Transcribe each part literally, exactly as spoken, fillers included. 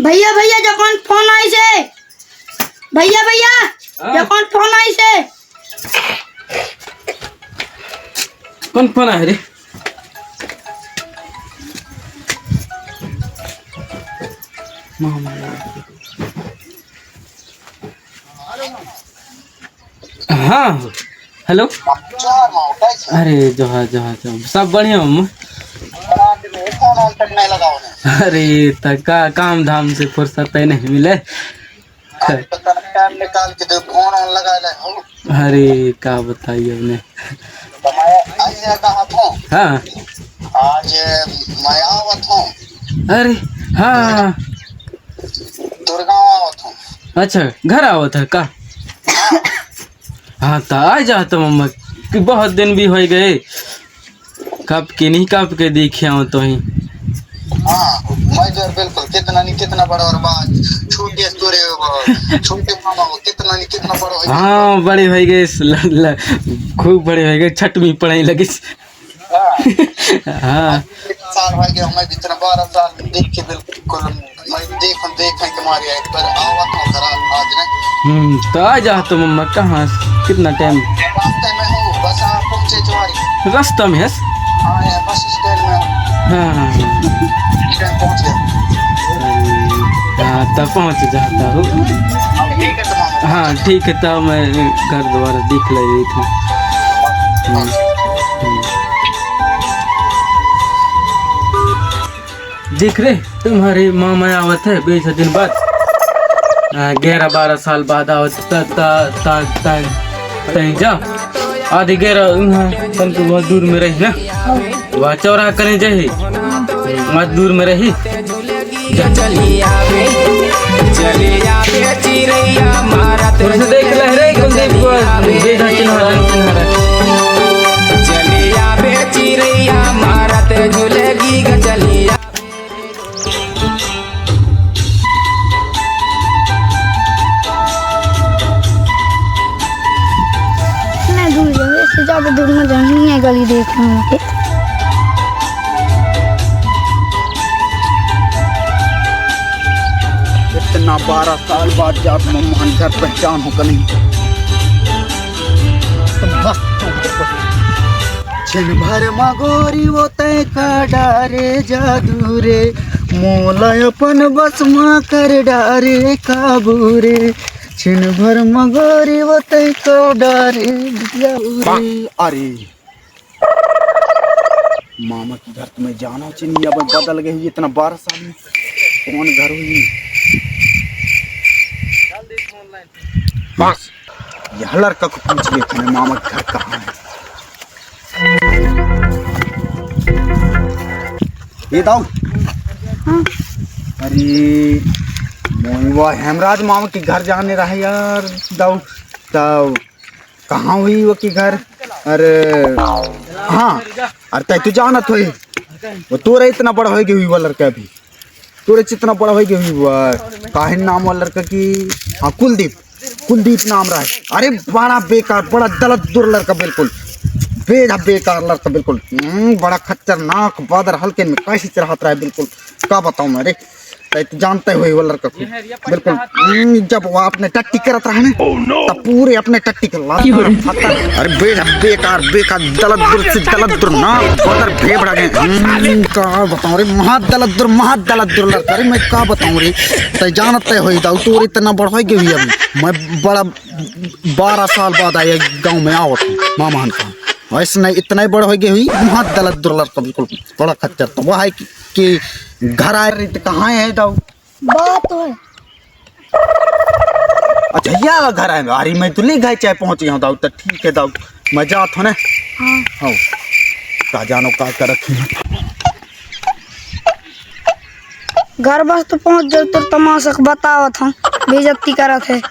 भैया, भैया, जो कौन फोन आइसे? भैया, भैया, हाँ। जो कौन फोन आइसे? कौन फोन आए रे? मामा। हाँ, हेलो। जोहार मामा, कैसे? अरे जोहार, जोहार, जोहार। सब बढ़िया मामा। बड़ा दिन हो, फोन वोन तक नहीं लगाओ ने। अरे त का, काम धाम से फुर्सत ही नहीं मिले। आज पता नहीं टाइम निकाल के जो फोन वोन लगा ले हो। अरे का बताइए अपने। तो मैं आज ये कहा था। हाँ। आज मैं आवत हूँ। अरे हाँ। दुर्गांव आवत हूँ। अच्छा, घर आवत है का? हाँ, त आ जात मामा, कि बहुत दिन भी हो गए, कब के नहीं, कब के देखे हो तो ही। हाँ, मैं तो यार बिल्कुल, कितना नहीं कितना बड़ा और बात, छोटे तोरे हो, छोटे मामा हो, कितना नहीं कितना बड़ा हो गया। हाँ, बड़े हो गए, ल-, ल-, खूब बड़े हो गए, छठ में पढ़ाई लगी। हाँ। हाँ। एक साल हो गया, मैं जितना बारह साल देख के बिल्कुल मैं देख, देख के मारे एक बार आवा तो करा आज ने। हम्म, तो आ जा तो मामा, कहाँ, कितना टाइम? रास्ते में हूँ, बस आप पहुँचे तुम्हारी। रास्ता में है? हाँ, ये बस स्टैंड में हूँ। हाँ, हाँ, हाँ। स्टैंड पहुँच गया। हाँ, तब पहुँच जाता हूँ। हाँ, ठीक है, तो मामा। हाँ, ठीक है, तब मैं घर दोबारा देख ले था। हम्म, हम्म। देख रे, तुम्हारे मामा आवत है बीस दिन बाद। आ, ग्यारह बारह साल बाद आवत, त, त, त, त, तैं जा। आधी ग्यारह, उहाँ, तन तो बहुत दूर में रही ना। वह चौराहा कने जाही, वहाँ दूर में रही। चलिया बे, चलिया बे चिरैया मारत थोड़ा सा देख ले रे, कुलदीप को, बेटा चिन्हा, चिन्हा। चलिया बे चिरैया मारत झुलेगी गचलिया। मैं दूर जाऊँ, इससे ज़्यादा दूर मत जाऊँ, ये गली देख लूँ मैं। इतना बारह साल बाद जात मम्मान घर पहचान हो का नहीं? छिन भर मगोरी वो तय का डारे जादू रे, मोला अपन बस मा कर डारे काबू रे। छिन भर मगोरी वो तय का डारे जादू रे। अरे मामा के घर तो मैं जाना चाहिए, अब बदल गए हुई इतना बारह साल में। कौन घर हुई? बस, यह लड़का को पूछ लेते हैं, मामा के घर कहाँ है? ये दाऊ। हाँ। अरे, मोहनवा हेमराज मामा के घर जाने रहे यार, दाऊ। दाऊ, कहाँ हुई वो की घर? अरे हाँ, अरे तै तू जानत होई, वो तोरे इतना बड़ा होई गई हुई वो लड़का अभी, तोरे इतना बड़ा होई गई हुई वो, काहे नाम वाला लड़का की? हाँ, कुलदीप, कुलदीप नाम रहा है। अरे बड़ा बेकार, बड़ा दलत दुर लड़का बिल्कुल, बेजा बेकार लड़का बिल्कुल। हम्म, बड़ा खतरनाक बादर हल्के में कैसे चढ़ात रहा है बिल्कुल, का बताऊँ मैं रे। तै तो जानते हो वो लड़का को। बिल्कुल। हम्म, जब वो अपने टट्टी करत रहा ना, तब पूरे अपने टट्टी के लात मारा, फत्तर। अरे बे-, बेकार, बेकार, दलत दुर से दलत दुर ना, बदर भेबड़ा गए। हम्म, का बताऊं रे, महा दलत दुर, महा दलत दुर लड़का रे, मैं का बताऊं रे। तै जानते हो दाऊ, तोर इतना बड़ हो गई हुई अभी। मैं बड़ा बारह साल बाद आया गाँव में आवत हूँ, मामा हन का। वैसे नहीं, इतना ही बड़ हो गई हुई, महा दलत दुर लड़का बिल्कुल। बड़ा खच्चर तो वह है कि कि घर आए रही तो कहाँ है दाऊ? बात तो है। अच्छा, या घर आए, अरे मैं तो ले गए चाहे पहुँच गया हूँ दाऊ, तो ठीक है दाऊ, मैं जात हूँ ना। हाँ। हाँ, का जानो का कर रखी है। घर बस तो पहुँच जाओ, तो तमाशा के बतावत हूँ, बेइज्जती करत है।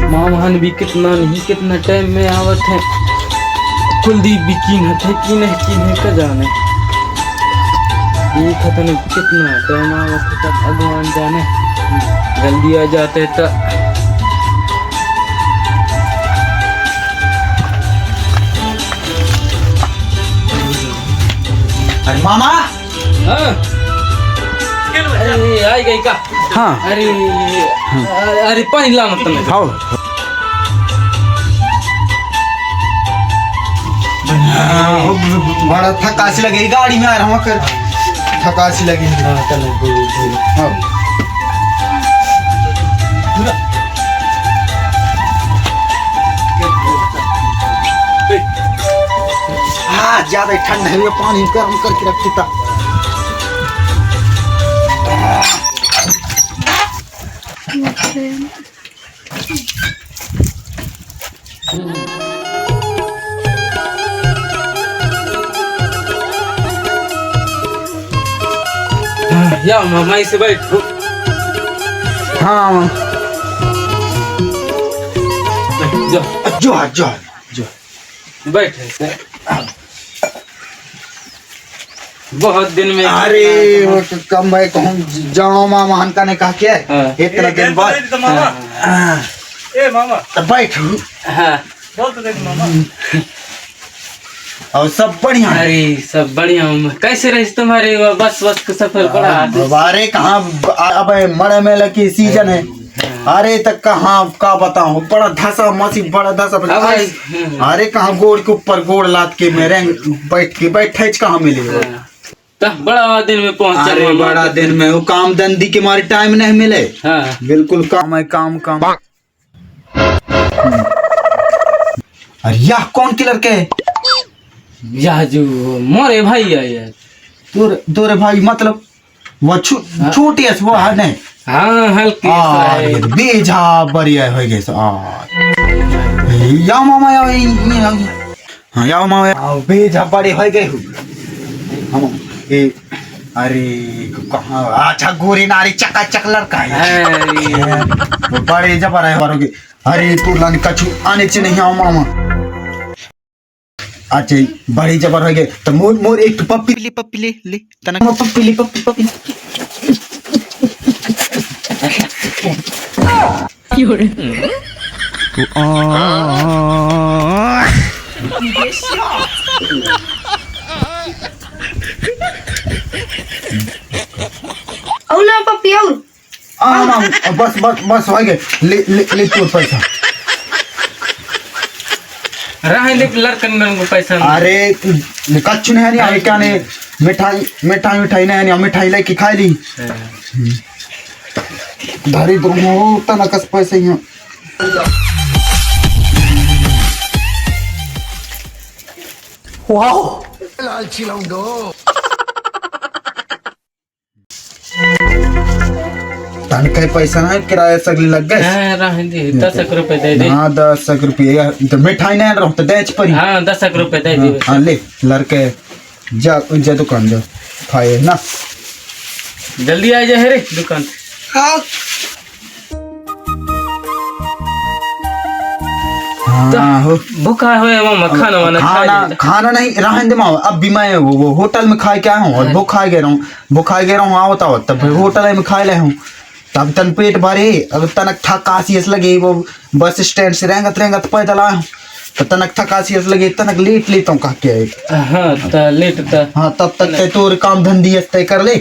मामहन भी कितना नहीं, कितना टाइम में आवत है। कुलदीप भी कीन्हत है, कीन्हे, कीन्हे का जाने। देखत नहीं कितना टाइम आवत है, तब भगवान जाने। जल्दी आ जाते तो। अरे मामा, हाँ। अरे, आई गई का? हाँ। अरे, अरे, पानी लाना तने। हाँ। बड़ा थकासी लगे, गाड़ी में आ रहा हूँ, कर थकासी लगे। हाँ, तने बोल, बोल। हाँ। हाँ, ज्यादा ठंड है, ये पानी गर्म करके रख देता। या मामा, इसे बैठ। हाँ, मामा। जो, जो, जो, जो। बैठ। बहुत दिन में। अरे, वो तो कम भाई कहूँ, जाओ मामा, हन का ने कहा के, हाँ। इतना दिन बाद। हाँ। ए मामा। तो बैठ। हाँ। बहुत दिन मामा। और सब बढ़िया? अरे, सब बढ़िया। कैसे रहिस तुम्हारे वो बस, बस का सफर बड़ा? अरे, कहाँ, अब मड़े में लगी सीजन है। हाँ। अरे, त कहाँ, का बताऊँ, बड़ा धसा मसी, बड़ा धसा, बड़ा अब आई, हाँ। अरे, कहाँ गोड़ के ऊपर गोड़ लाद के मैं रेंग बैठ के, बैठे च कहाँ मिले हो? हाँ। त बड़ा दिन में पहुंच अरे, चलो, बड़ा दिन में, वो काम धंधी के मारे टाइम नहीं मिले। हाँ। बिल्कुल काम है, काम, काम। अरे, यह कौन के लड़के है? यह जो मोरे भाई है यार। तोरे, तोरे भाई मतलब? वो छु-, हाँ। छोटी है, वो है नहीं? हाँ, हल्की हाँ, सा है। ये बेजा बढ़िया हो गए सो, हाँ। या मामा, या, या, या, हाँ, या मामा, या, बेजा बड़े हो गए हो। हम, ए, अरे, कहाँ, अच्छा, गोरी नारी चकाचक लड़का है। है। वो बड़े जबर है, बड़ों के। अरे, तू लान कछु आने च नहीं आओ मामा। अच्छा, बड़ी जबर हो गए। तो मोर, मोर एक तो पप्पी ले, पप्पी ले, ले। तना मोर पप्पी ले, पप्पी, पप्पी। और ना पप्पी और। आ, ना, बस, बस, बस, हो गए। ले, ले, ले तोर पैसा। रहे दे लड़कन मन को पैसा नहीं। अरे, कच्छ नहीं, नहीं, अरे, क्या नहीं, मिठाई, मिठाई, मिठाई नहीं, नहीं, मिठाई लेके खा ली। हाँ। धारी दोनों तना कस पैसे ही हैं। वाओ। लालची लौंडो। तन कई पैसा ना, किराया सगली लग गए। हाँ, रहन दे, दस एक रुपए दे दे। हाँ, दस एक रुपया, तो मिठाई नहीं रहो, तो दे च परी। हाँ, दस एक रुपए दे हाँ, दे। हाँ, ले, लड़के, जा, जा दुकान जा, खाए ना। जल्दी आ जाए रे दुकान। हाँ। हाँ, हो। भूखा होए, वो मखाना वाना खा खाना, लेता। खाना नहीं, रहन दे माँ, अब भी मैं वो, वो होटल में खा के आया हूँ और हाँ। भूखा गए रहूँ, भूखा गए रहूँ, आओ तो तब हाँ। होटल में खा ले हूँ, तब तन पेट भरे, अब तनक थकासी अस लगे, वो बस स्टैंड से रेंगत रेंगत पैदल आया हूँ, तो तनक थकासी अस लगे, तनक लेट लेता हूँ कह के आए। हाँ, तो लेट तो हाँ, तब तक ते तोर काम धंधी अस तय कर ले।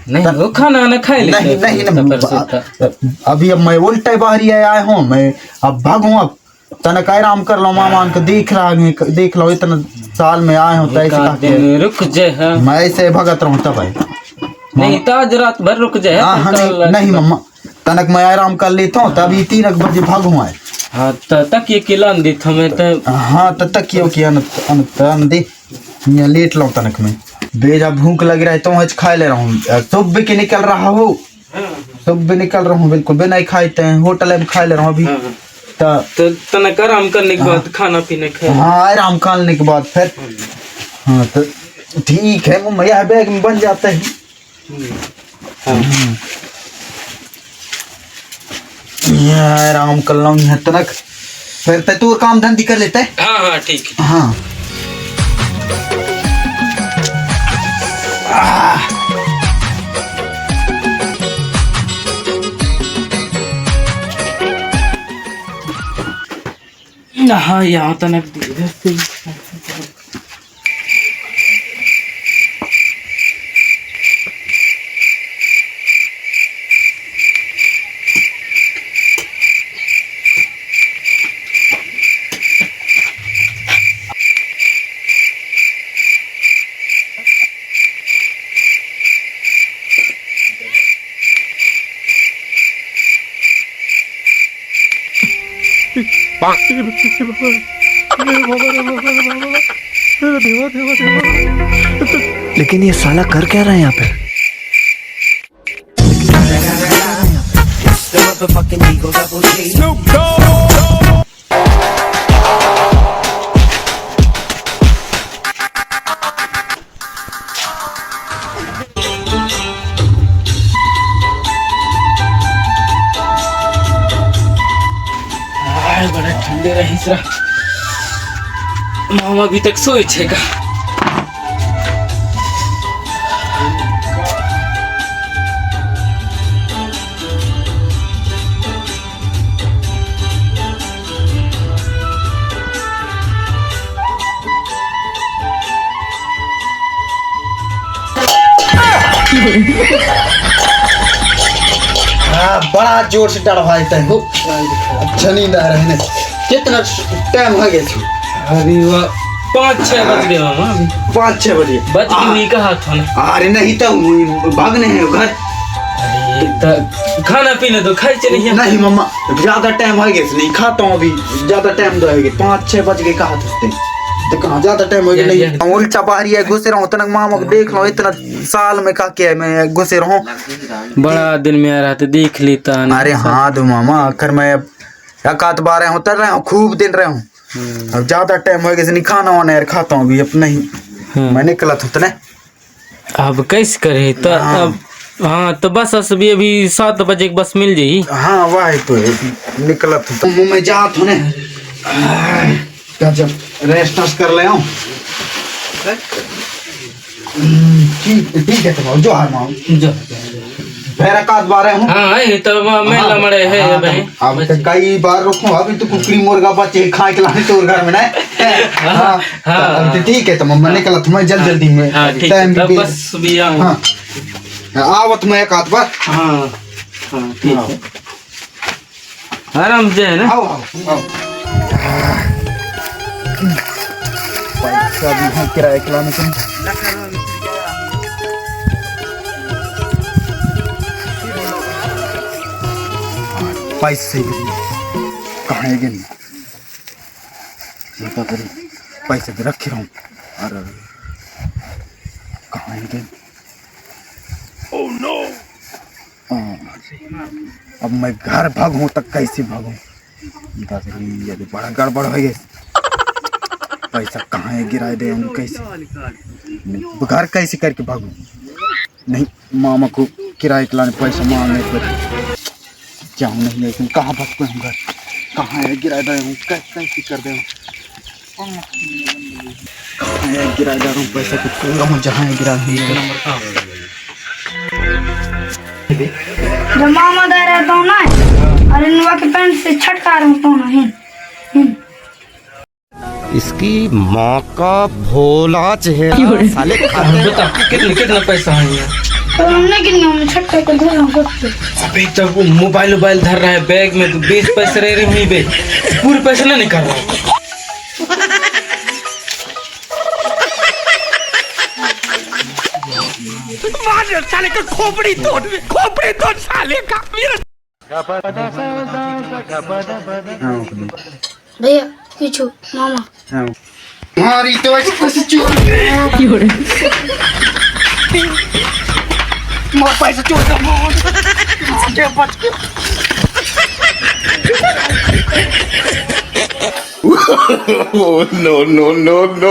नहीं, तब वो खाना वाना खा ले नहीं, तो नहीं, तब नहीं, से बा-, तो। अभी अब मैं उल्टे बाहरी आया हूँ, मैं अब भागूँ अब। तनक आराम कर लो, मामा, उनको देख रहा है, देख लो, इतना साल में आए हो, तो ऐसे एक आध कहते दिन हैं। रुक जे, हाँ। मैं ऐसे भगत रहूं तब है। नहीं, तो आज रात भर रुक जे, हाँ, हाँ, फिर नहीं, कल नहीं, मम्मा, तनक मैं आराम कर लेता हूँ, तभी तीन एक बजे भागूं आए। हाँ, त-, तकिए के लान दी था मैं तो। हाँ, तो तकिए के अन, अन, अन दे, मैं लेट लो तनक में। बेजा भूख लग रहा है, तो आज खा ले रहा हूँ, सुबह के निकल रहा हो। सुबह निकल रहा हूँ, बिल्कुल बिना ही खाए ते होटल में खा ले रहा हूँ अभी। हाँ। तो तो तनक आराम करने के हाँ। बाद खाना पीना खाए। हाँ, आराम करने के बाद फिर। हाँ, तो ठीक है, वो मैं यह बैग में बन जाता है। हम्म। हाँ। हम्म। ये आराम कर लो, यहाँ तनक। फिर ते तू काम धंधी कर लेते। हाँ, हाँ, ठीक है। हाँ। आह। हाँ, यहाँ तनक दे दे। लेकिन ये साला कर क्या रहा है यहाँ पे? आय, बड़ा ठंडे रहिस रा। मामा अभी तक सोए छे का? हाँ, बड़ा जोर से डर भाई तय हो। अच्छा नींद आ रहे ने। कितना टाइम हो गया? अरे वाह, पाँच छः बज गए मामा अभी। पाँच छः बजे? बज के आ, नहीं कहा था ना। अरे नहीं तो भागने हैं घर। अरे तो खाना पीना तो खाए चले हैं। नहीं मामा, ज्यादा टाइम हो गया, नहीं खाता हूँ अभी। ज्यादा टाइम तो हो गया, पाँच छः बज के कहा था। तो कहाँ ज्यादा टाइम हो गया? या, नहीं, या। अमूल चपारी है, घुसे रहो तनक मामा को देख लो, इतना साल में का क्या है, मैं घुसे रहो। बड़ा दिन में आ रहा था, देख लेता ना। अरे हाँ दो मामा, आखिर मैं एक आध बार रहे हूँ, तर रहे हूँ, खूब दिन रहे हूँ। हम्म। अब ज्यादा टाइम हो गया, नहीं खाना वाना यार खाता हूँ अभी, अब नहीं। हम्म। मैं निकला था तने। अब कैसे करे तो हाँ। अब हाँ, तो बस, बस अभी, अभी सात बजे के बस मिल जाई। हाँ, वही तो है, निकलत तो मुंह में जात होने। तो जब रेस्ट वेस्ट कर ले आऊं। हम्म, ठीक, ठीक है, तो जोहार माऊ। जो। फिर एक आध बार हूँ। हाँ, ये तो मैं हाँ, लमड़े है हाँ, भाई। अब तो कई बार रुकूं, अभी तो कुकरी मुर्गा बचे खाए के लाने तोर घर में ना। हाँ, हाँ, तो अभी तो हाँ। ठीक है, तो मम्मा निकलत मैं जल्द, हाँ, जल्दी में। हाँ, ठीक है, टाइम तब भी बस भी आऊँ। हाँ। आवत मैं एक आध बार। हाँ, हाँ, ठीक हाँ। है। आराम से है ना? आओ, आओ, आओ। पैसा भी है किराए के लाने के। पैसे भी कहाँ है गिन? ये तो करी, पैसे तो रखे रहूं। अरे, कहाँ है गिन? Oh no! हाँ, अब मैं घर भागूं तो कैसे भागूं? दादा रे, ये तो बड़ा गड़बड़ हो गया। पैसा कहाँ है गिराए दे हूँ कैसे? घर कैसे करके भागूं? नहीं, मामा को किराए के लाने पैसा मांगने पर जाऊँ नहीं, लेकिन कहाँ भाग पे हूँ घर? कहाँ है गिराए दे हूँ? कै-, कैसे कर दे हूँ? कहाँ है गिराए दे हूँ पैसा को? पूरा हूँ जहाँ है गिराए हूँ। जब मामा दे रहे तो ना, अरे नुआ के पैंट से छटका रहे तो नहीं। इसकी माँ का भोला चेहरा। क्यों रे? साले खाते हैं। बता, कितने, कितना पैसा है यार? तो हमने कितने में छट्टे को धरा करते। अबे, जब वो मोबाइल, वोबाइल धर रहा है बैग में, तो बीस पैसे रह रहे हैं बे, पूरे पैसे ना निकाल रहा है। मार साले का खोपड़ी तोड़, खोपड़ी तोड़ साले का। मेरा हाँ, भैया, पीछू, मामा। हाँ। मारी तो ऐसे पैसे चोर। मार पैसे चोर का मार। मार दे बच के। Oh, no, no, no, no.